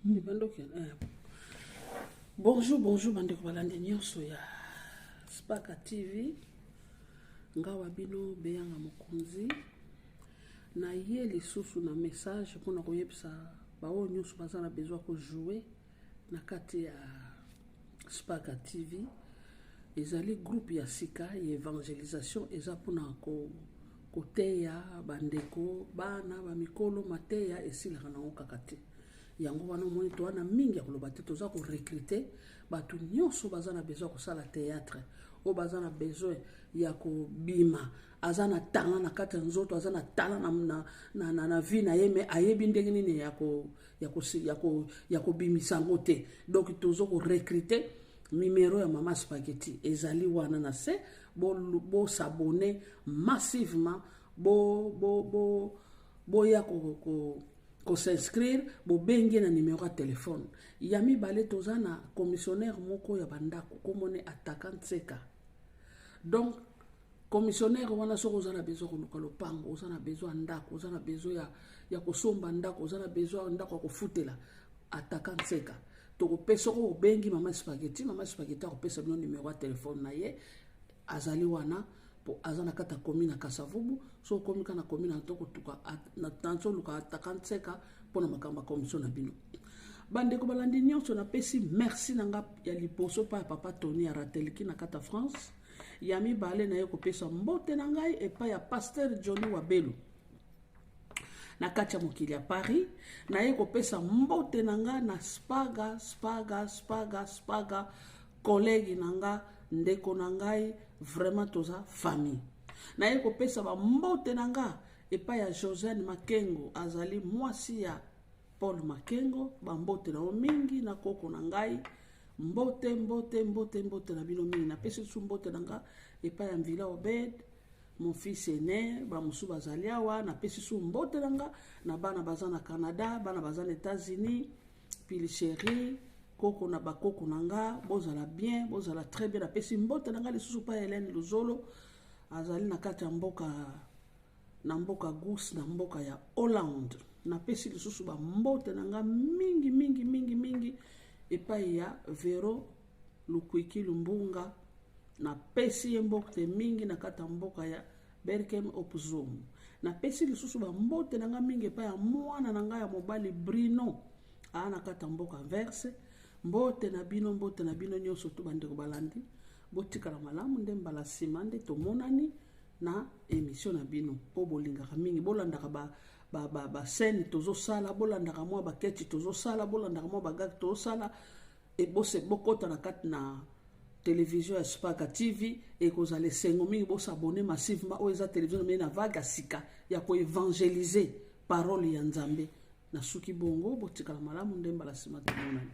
Eh. Bonjour, bonjour bandeko balandi nyonso ya Spaka TV. Ngawa bino beyanga mokonzi. Na ye lisusu na message mpona koyebisa baoyo nyonso baza na besoin ko jouer na kati ya Spaka TV. Ezali groupe ya sika ya evangelisation eza mpona ko koteya bandeko bana bamikolo mateya esilaka nango kaka te. Yango wana omoni toa na mingi ya koloba te, toza ko recruter bato nyonso baza na besoin ya kosala théâtre, oyo baza na besoin ya kobima, aza na talent na kati ya nzoto, aza na talent na, na, na, na, na vie na ye, mais ayebi ndenge nini ya ko, ya ko, ya ko, ya kobimisa yango te. Donc tozo ko recruter. Numero ya mama Spaghetti ezali wana na se, bo, bo s'abonner massivement, bo, bo, bo, boya ko, ko ko s'inscrire, bobengi na numero ya telefone. Ya mibale, toza na commissionnaire moko ya bandako komone Ataka Ntseka. Donc commissionnaire wana, soki oza na besoin koluka lopango, oza na besoin ya ndako, oza na besoin ya kosomba ndako, oza na besoin ya ndako ya kofutela, Ataka Ntseka tokopesa. Soki obengi mama Spaghetti, mama Spaghetti akopesa bino numero ya telefone na ye. Azali wana po aza na kati ya commune ya Kasavubu. So okomi kaka na commune na tokotuka nazoluka Ataka Ntseka mpona makambo ya commission na bino. Bandeko balandi nyonso, napesi merci na nga ya liboso pa ya papa Tony ya Ratelki na kati ya France. Ya mibale, naye kopesa mbote na ngai epai ya pasteur Johnny Wabelu na kati ya mokili ya Paris. Naye kopesa mbote na nga na Spaga, Spaga, Spaga, Spaga, collègue na nga, ndeko na ngai, vraiment toza famille. Naye kopesa bambote na nga epai ya Josiane Makengo, azali mwasi ya Paul Makengo. Bambote na yo mingi na koko na ngai. Mbote, mbote, mbote, mbote na bino mingi. Napesi lisusu mbote na nga epai ya Mvila Obed, mon fils aîné. Bamosusu bazali awa. Napesi su mbote na nga na bana baza na Canada, bana baza na États-Unis, pili chéri, koko na bakoko na nga. Bozala bien, bozala très bien. Napesi mbote na nga lisusu pa Hélène Luzolo, azali na kati ya mboka, na mboka Goes, na mboka ya Hollande. Napesi lisusu bambote na nga mingi mingi mingi mingi epai ya Vero Lukwiki Lumbunga. Napesi ye mbote mingi na kati ya mboka ya Berkem op Zoom. Napesi lisusu bambote na nga mingi epai ya mwana na ngai ya mobali Brino, aa na kati ya mboka Verse. Mbote na bino, mbote na bino nyonso tu. Bandeko balandi, botikala malamu. Nde mbala nsima nde tomonani na émission na bino mpo bolingaka mingi. Bolandaka ba ba scène ba, ba tozosala, bolandaka mwa baketi tozosala, bolandaka mwa bagag tozosala. Ebose bokɔta na kati na télévision ya Spaka TV, ekozala esengo mingi. Bos'abonner massivement. Oyo eza télévision na na vague ya sika ya koévangéliser parole ya Nzambe. Nasuki bongo, botikala malamu. Nde mbala nsima tomonani.